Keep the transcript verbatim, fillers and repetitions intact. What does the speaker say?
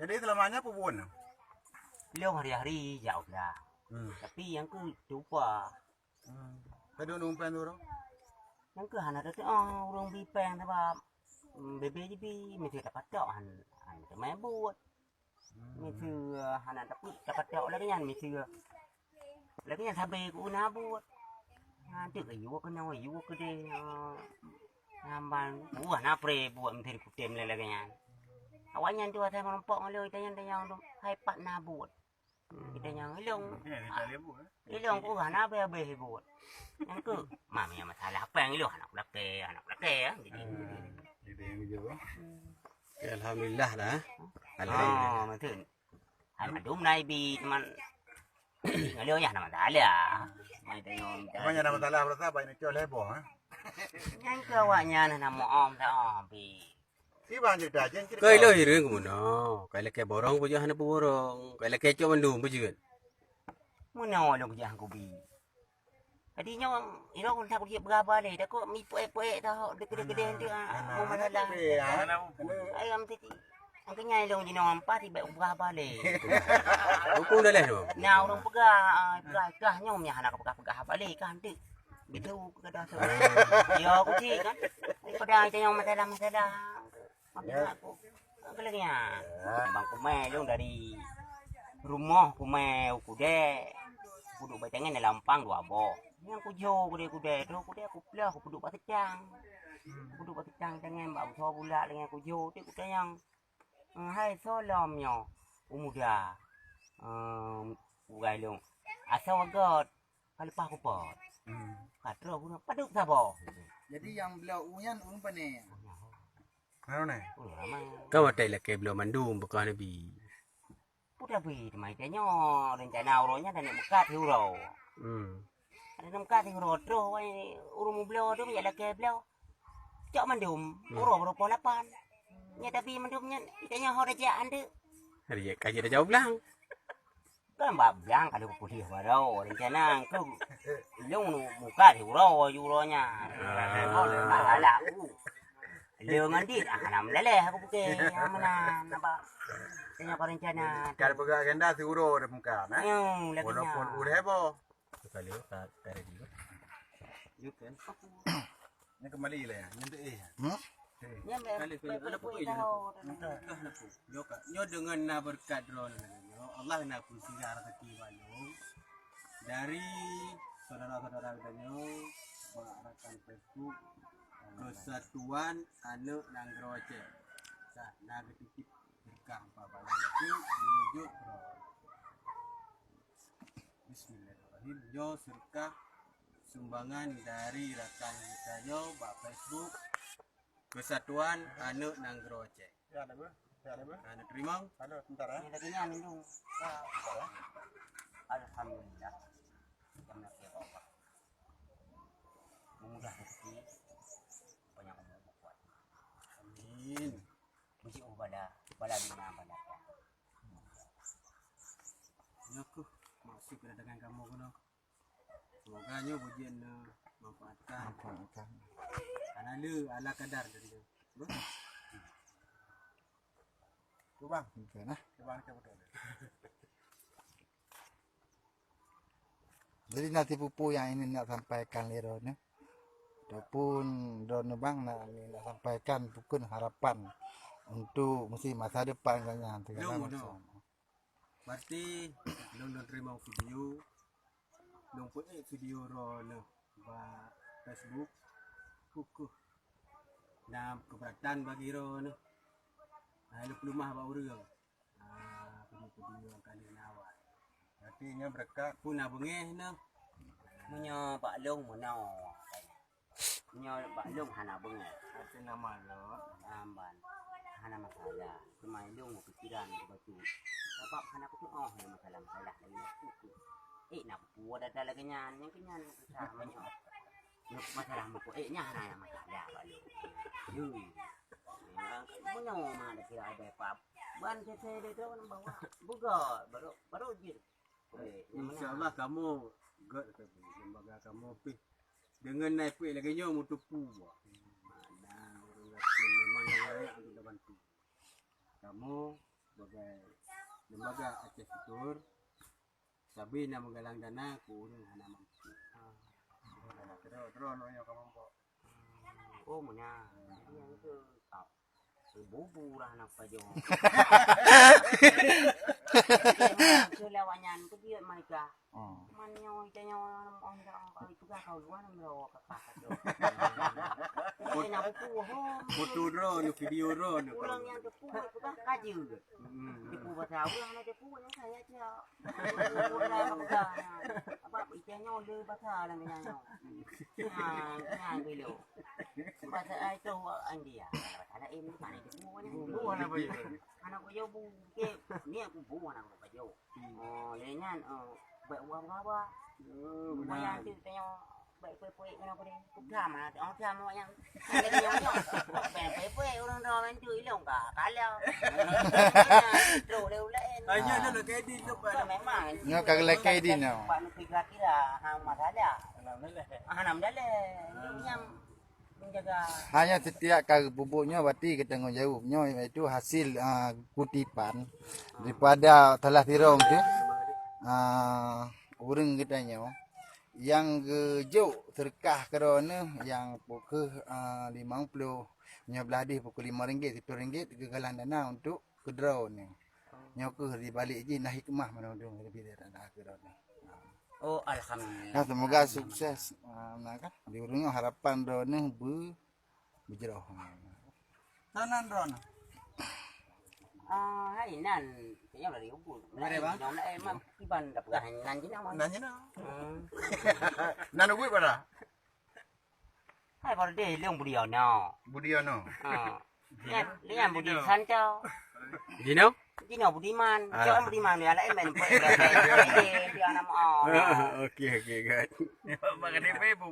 Jadi selama nyoe peue buet? Lôn hari-hari jak ulah. Hmm. Tapi nyang keu tupa. Hmm. Tadi ureueng péng tu, ureueng? Nyang keu hana teutu'oh ureueng bi péng sabab, hmm, bebe jibi mesti tapatok han, han teumé buet. Hmm. Mesti hana tapeu tapatok lagèe nyan mesti Lagèe nyan sabe ku na buet. Nyan teuk yue keunoe, yue keudeh. Nyan ban, wah, na pre buet meuntri kutem lé lagèe nyan. Awaknyan tu asai meurumpok ngon lôn, geutanyoe, geutanyoe tu hai pat na buet. Geutanyoe ilong. Ilong ku hana habéh-habéh buet. Nyang keu, mam ya masalah péng ilong aneuk lakèe, aneuk lakèe ya. Jadi. Jadi yang jawab. Alhamdulillah dah. Alhamdulillah. Oh, betul. Hai mandum na ibi teuma. Ngalor nyan na masalah. Mai tanyong. Cuma nyan na masalah rasa banyak cok lé boh, ha? Nyan keu awaknyan na moom sa bi. Si bang cerita jen cerita. Keu ilong hireuen keu meunoe. Kai lakèe borong peujeuet hana peuborong. Kai lakèe cok mandum peujeuet. Meunoe lôn kujak kubi. Jadi nyoe, ilong tak kujak beuraba lé. Takot mi puék-puék tau, dikit-dikit tu, ah, mau masalah. Ayam tadi. Angkanya ilong jinoe ampat, tibak beuraba lé. Hukum dah leh tu. Nah, ureueng peugah, ah, peugah, peugah nyoe, nyan hana peugah-peugah apa lé, kan tu. Betul, peugah dah tu. Ya, aku cik, kan. Daripada kita yang masalah-masalah. Maksud aku, aku lagi nyan. Bang kumai lôn dari rumoh kumai u Kudèe. Kuduek batangan dalam pang dua boh. Nyang kujo Kudèe-Kudèe tu, Kudèe kuplah, kuduek bak seucang. Kuduek bak seucang tangan bak usoe bulak dengan kujo, tu kutanyong, "Eh, hai soe lom nyoe?" "U muda." "Eh, ugai lôn." "Asoe göt?" "Ka leupah kupot." Hmm. Ka troh bunoe, "Padub saboh." Jadi nyang bloe u nyan ureueng pane? Ureueng ramai. Ureueng ramai. Ka watèe lakèe bloe mandum beukah neubi. Peue tabi teuma tanyoe, rencana uroe nyan taneuk meukat siuroe. Hmm. Taneuk meukat siuroe troh wai ureueng meubloe tu jak lakèe bloe. Cok mandum, hmm, uroe baroe poh lapan. Nyan tabi mandum nyan, tanyoe ho rajaan tu. Hari ka jeuet rajaan blang. Kan bak blang ka lheueh kuliah baroe, rencana keu ilong nu muka siuroe, siuroe nyan. Ah. Masalah u. Lheueh ngon dit, ah, hana meuleleh aku pike, hana meunan, apa. Tanya apa rencana. Ka peugah agenda siuroe dah muka, nah. Hmm, lagi walaupun nya. Udah heboh. Sekali ka, ka ready. Yuk kan. Nyan kembali lah ya. Nyan tu eh. Hmm? Nyan kali kali. Ada pun ya. Entah, entah apa. Nyoe ka. Nyoe dengan na berkat droe nyoe. Allah na peusirat rezeki bak nyoe. Dari saudara-saudara kita nyoe, bak rakan Facebook, Persatuan Aneuk Nanggroe Aceh. Nah, na geutitip berkah bak bala nyoe, menuju droe. Bismillahirrahmanirrahim. Nyoe sedekah sumbangan dari rakan geutanyoe bak Facebook Persatuan Aneuk Nanggroe Aceh. Ya, ada ber. Ya, ada ber. Aneuk teurimong. Ada, sebentar, eh. Ini lagi nyan, Indung. Ya, sebentar, eh. Alhamdulillah. Kami Allah. Memudah rezeki. Banyak umur kuat. Amin. Beujiôh bala, bala dunia bala akhirat. Nyoe keuh maksud kedatangan kamoe keunoe. Semoga nyoe bujian neumanfaatkan. Manfaatkan. Hana le ala kadar dari nyoe. Beuh? Tu bang. Oke nah. Tu bang, cabut dulu. Jadi na sipeue-peue nyang ingin nak sampaikan lé droeneuh. Ataupun droeneuh bang nak, nak sampaikan peue kheun harapan untuk mesti masa depan gobnyan segala macam. Lôn, lôn. Berarti lôn, lôn teurimong video, lôn peuék video droeneuh bak Facebook. Keuh na keberatan bagi droeneuh. Hai lôn peuleumah bak ureueng. Ah, peue-peue nyang ka lheueh na awai. Berarti nyoe beureukat. Peue na beungéh nyoe? Meunyoe bak lôn meunoe. Meunyoe bak lôn hana beungéh. Hati nama lo. Amban. Hana masalah. Teuma lôn pikiran bacut. Sabab hana kutu'oh lé masalah-masalah lagèe nyan. Eh, na peue dada lagèe nyan, nyang keu nyan susah meunyoe. Masalah muka, eh, nyan hana masalah bak lôn. Yui. Meunyoe ma ada kira ada pap. Ban sese dia tu kan bawa. Buka, baru, baru jin. Insya Allah kamu gèt ke lembaga kamu pih. Dengan naik pih lagi nyoe mutupu. Mana orang yakin memang yang layak tu. Kamoe sebagai lembaga Aceh Futur, sabe na meugalang dana keu ureuëng hana mampu. Droe, droe nyoe ka mampu. Oh, meunan. Bubu lah nak pajoh. Keu lawak nyan, keu dia mereka. Oh. Man nyoe, ita nyoe, oh, ndak, oh, itu dah kau luar, nang rawa kakak tu. Ini nak buku, oh. Foto droe ni, video droe ni. Ulang yang tepuk, itu dah kaji. Hmm. Tepuk bahasa, ulang nak tepuk, yang saya aja. Tepuk dah, apa, ita nyoe le bahasa dalam nyoe. Ha, nyan dulu. Bahasa ai tu, India. Bahasa lain, mana tepuk, mana. Bubu, mana bayu? Anak ku jauh, bu, ke, ni aku bu, anak ku jauh. Oh, lé nyan, oh, baik uang berapa? Oh, benar. Bayar tu tanya baik pui-pui kena apa dia? Pegang mana tu? Oh, pegang awak yang. Ada yang nyoh. Baik pui-pui orang dah main tu ilong ka. Kalau. Terus dia ulai. Hanya ada nak edit tu, Pak. Memang. Nyoe ka lagi edit nyoe. Pak nak kira-kira, ha, masalah. Alhamdulillah. Alhamdulillah. Nyam Hanya setiap kali pupuk nyoe berarti geutanggong jaweueb nyoe, iaitu hasil, ah, kutipan daripada salah sirong tu, ah, ureuëng geutanyoe nyang geujok seudeukah keudroe neuh nyang pukeuh, ah, limong ploh, nyoe blah dih pukeuh limong ringgit, siplôh ringgit geugalang dana untuk keudroe neuh. Nyoe keuh di balik jih na hikmah meunan dong leubeh dari dana keudroe neuh. Oh, alhamdulillah. Nah, semoga sukses. Ah, nah kan, di ureuëng nyoe harapan droe neuh beu-, beujroh. Nah, nan droe neuh. Ah, hai nan, kayaknya dari ubu. Mana, Bang? Nyoe, eh, mak, iban dah peugah nan jina, Bang. Nan jina. Hmm. Nan ubu pada? Hai, baru deh, lôn Budiono. Budiono. Ha. Nyan, nyan Budi Santo. Dino? Dino Budiman. Ah. Cok Budiman, dia lain main. Dia, dia, dia anak mau. Ah, okey, okey, good. Mak kena ibu.